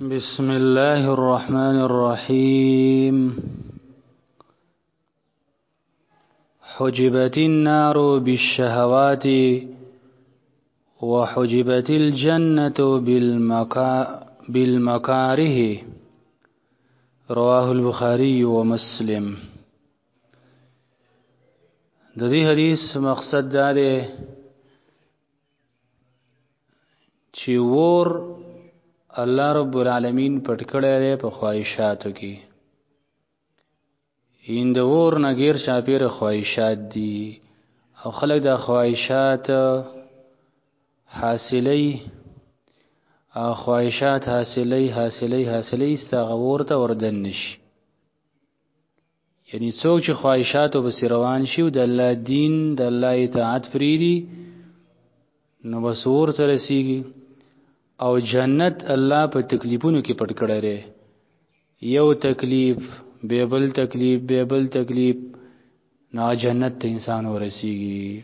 بسم الله الرحمن الرحيم. حجبت النار بالشهوات وحجبت الجنة بالمكاره. رواه البخاري ومسلم. د دې حدیث مقصد دا دی چې ور الله رب العالمین پټ کړی دی په خواهشاتو کې. ان د ور نه غیر چاپیر خواهشات دي او خلک دا خواهشات حاصلې او خواهشات حاصلې حاصلې حاصلې استغه ورته وردن نشي. یعنی څوک چې خواهشاتو پسې روان شي او د الله دین د الله اطاعت پریږدي نو بس ورته رسیږي. او جنت الله په تکلیفونو کې پټ کړی دی. یو تکلیف به بل تکلیف به بل تکلیف، نو جنت ته انسان ورسیږي.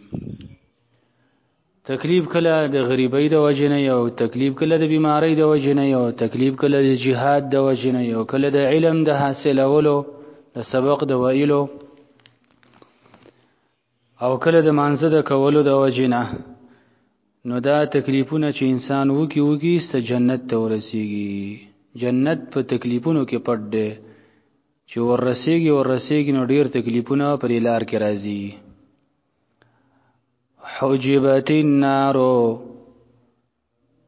تکلیف کله د غریبۍ د وجې نه یو، تکلیف کله د بیماری د وجې نه یو، تکلیف کله د جهاد د وجې نه یو، کله د علم د حاصلولو د سبق د ویلو، او کله د مانځه د کولو د وجې نه. نو دا تکلیفونه چې انسان وکي وکي ست جنت ته ورسیږي. جنت په تکلیفونو کې پټ دی، چې ورسیږي ورسیږي نو ډیر تکلیفونه پر لار کې راځي. حجبت النار،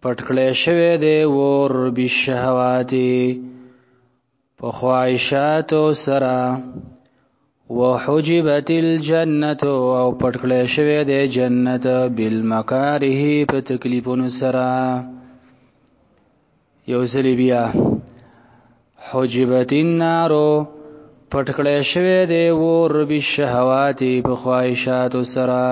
پټ کړی شوی دی ور بالشهوات، په خواهشاتو سره. وحجبت الجنة، او پټ کړی شوی دی جنت بالمکاره، په تکلیفونو سره. یو ځل بیا حجبت النار، پټ کړی شوی دی ور بالشهوات، په خواهشاتو سره.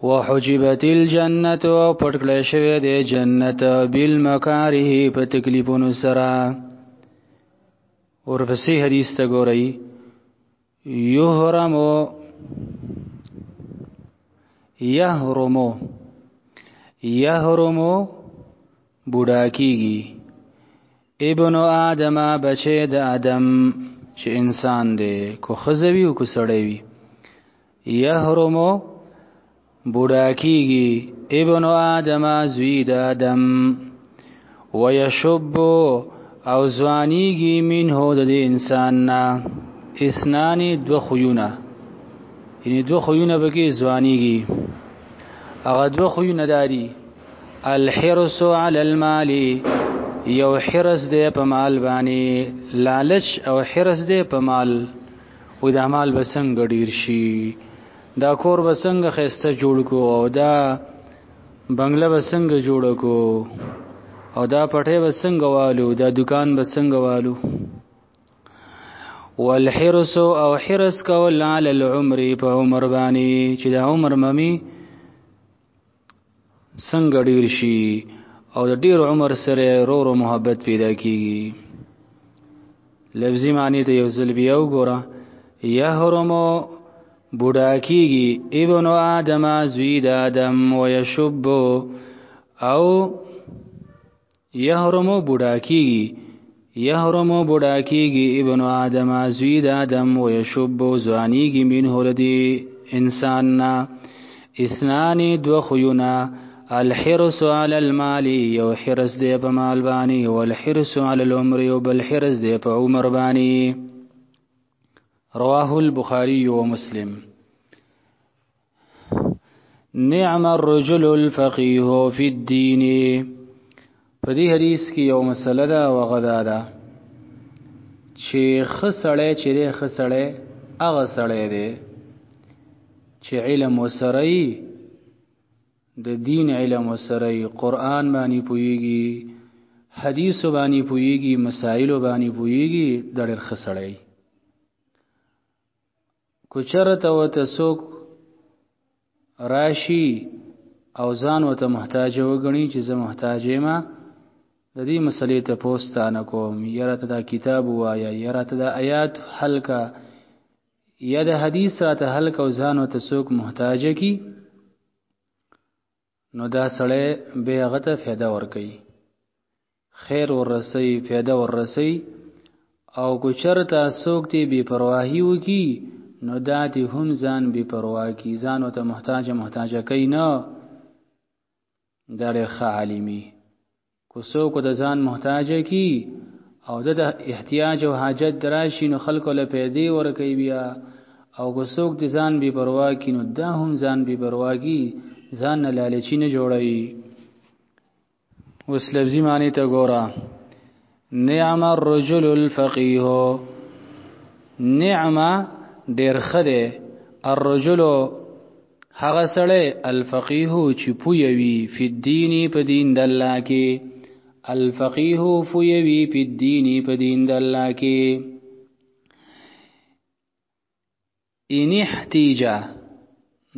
وحجبت الجنة، او پټ کړی شوی دی جنت بالمکاره، په تکلیفونو سره. ورپسې حدیث ته ګورئ. یحرمو یحرمو یحرمو بوډا کیږي ابن آدم، بچی د آدم چې انسان دی، کو خزوی او کو سړی وي. یحرمو بوډا کیږي ابن آدم، زوی د آدم. ویشب، او ځوانیږي منه د دې انسان نه اثنان، دو خویونه، یعنی دو خویونه بګي ځوانیږي. هغه دو خویونه داري: الحرص علی المال، یو حرص دی په مال باندې، لالچ او حرص دی په مال، او دا مال به څنګه ډیر شي، دا کور به څنګه ښایسته جوړ کو، او دا بنگله به څنګه جوړ کو، او دا پټه به څنګه والو، دا دکان به څنګه والو. والحرص، او حرص کول علی العمر، په عمر باندې، چې دا عمر ممی څنګه ډیر شي، او د ډیر عمر سره رو رو محبت پیدا کیږي. لفظي معنی ته یو ځل بیا وګوره. یحرمو بوډا کیږي ابن آدم، زوی د آدم. ویشب، او یحرمو بوډا کیږي، یحرمو بوډا کیږي ابن آدم، زوی د آدم. ویشب، ځوانیږي منه لدی انسان نه اثنان، دو خویونه: الحرص علی المال، یو حرص دی په مال باندې، والحرص علی العمر، یو بل حرص دی په عمر باندې. رواه البخاري ومسلم. نعم الرجل الفقيه في الدين. په دې حدیث کې یو مسله ده، او غدا ده چې خسړې چې دی، خسړې هغه سړی دی چې علم وسره، د دین علم وسره، قرآن باندې پويږي، حدیث باندې پويږي، مسائل باندې پويږي، د ډېر خسړې. کوچرته وته څوک راشي او ځان وته محتاج وګڼي چې زه محتاج یم، د دې مسلې ته پوستا نه کوم، یاره ته دا کتاب وایا، یاره ته دا آیات حل کا، یا د حدیث راته حل کا، او ځان وته څوک محتاج کی، نو دا سړی به هغه ته فایده ورکوي. خیر ورسي، فایده ورسي، او که چرته څوک تی بے پرواهی وکي نو دا تی هم ځان بے پروا کی، ځان ته محتاج محتاج کوي نه. دا ډېر ښه عالمي کو څوک د ځان محتاج کی او د احتیاج او حاجت دراشي نو خلکو له پیدې ورکوي بیا، او که څوک د ځان بې پروا کی نو دا هم ځان بې پروا کی، ځان نه لالچي نه جوړوي. اوس لفظي معنی ته ګوره. نعم الرجل الفقيه، نعم ډیر ښه دی، الرجل هغه سړی، الفقيه چې پوی وي، فی الدین په دین د الله کې، الفقيه پوی وي، فی الدین په دین د الله کې. ان احتیجا،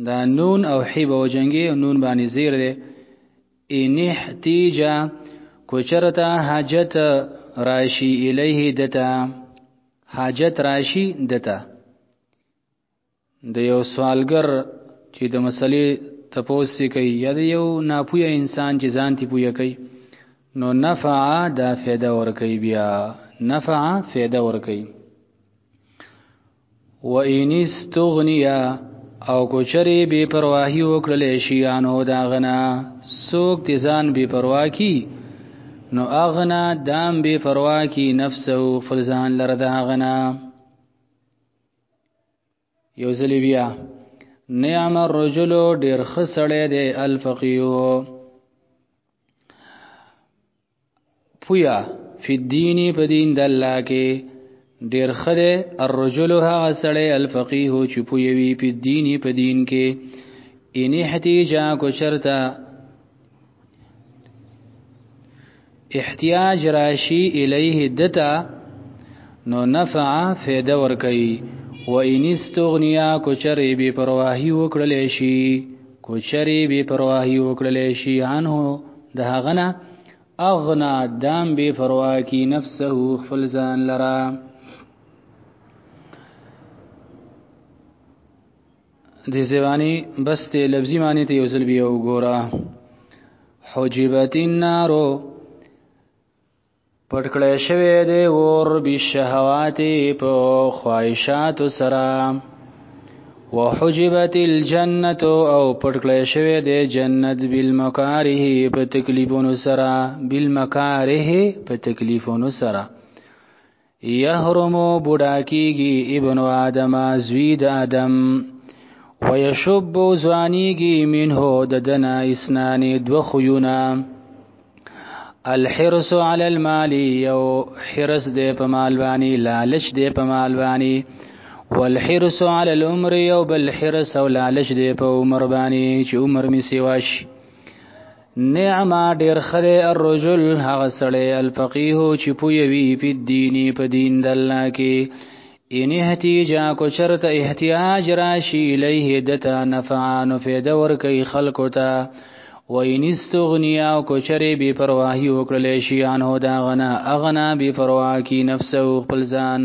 دا نون او حی به وجنګي، نون باندې زیر دی. ان احتیجا کوچرتا حاجت راشي، الیه دتا حاجت راشي دتا، د یو سوالګر چې د مسلې تپوس کوي یا د یو ناپوهه انسان چې ځان تی پوهه کوي، نو نفع دا فایده ور کوي، بیا نفع فایده ور کوي. و ان استغنیا او کوچری بے پرواهی وکړل شي انو دا غنا، سوک تزان بے پروا کی نو اغنا دام بے پروا کی نفسه فلزان لره دا غنا. یو ځل بیا نعم الرجل ډیر خسړې دی، الفقیه پویا، فی الدین په دین د الله کې ډیر خده، الرجل هغه سړی، الفقیه چې پویوي، په دین په دین کې. ان احتیاج کو چرتا احتیاج راشي، الیه دتا نو نفع فایده ور کوي. و ان استغنیا کو چری بی پرواهی وکړل شي، کو چری بی پرواهی وکړل شي، عنه د هغه نه، اغنا دام بی پروا کی نفسه خپل ځان لرا. د زبانی بس ته لفظي معنی ته یو ځل بیا وګوره. حجبت النار پټ کړی شوی دی اور، بالشهوات په خواهشات سره، وحجبت الجنه او پټ کړی شوی دی جنت، بالمکاره په تکلیفونو سره، بالمکاره په تکلیفونو سره. یحرم بوډا کیږي، ابن آدم زوی د آدم، ویشب ځوانیږي، منه د دنا، اسنان دو خویونه، الحرص علی المال یو حرص دی په مال باندې، لالچ دی په مال باندې، والحرص علی العمر یو بل حرص او لالچ دی په عمر باندې چې عمر می سیوا شي. نعم ډیر خره الرجل هغه سړی، الفقيه چې پوی وي، په دیني په دین د الله کې. ان احتیاج کو چرته احتیاج راشي، الیه دتا، نفعان فیده ور کوي خلکو ته. و ان استغنیا کو چری بی پرواهی وکړل شي، عنه دا غنا، اغنا بی پروا کی، نفسه خپل ځان.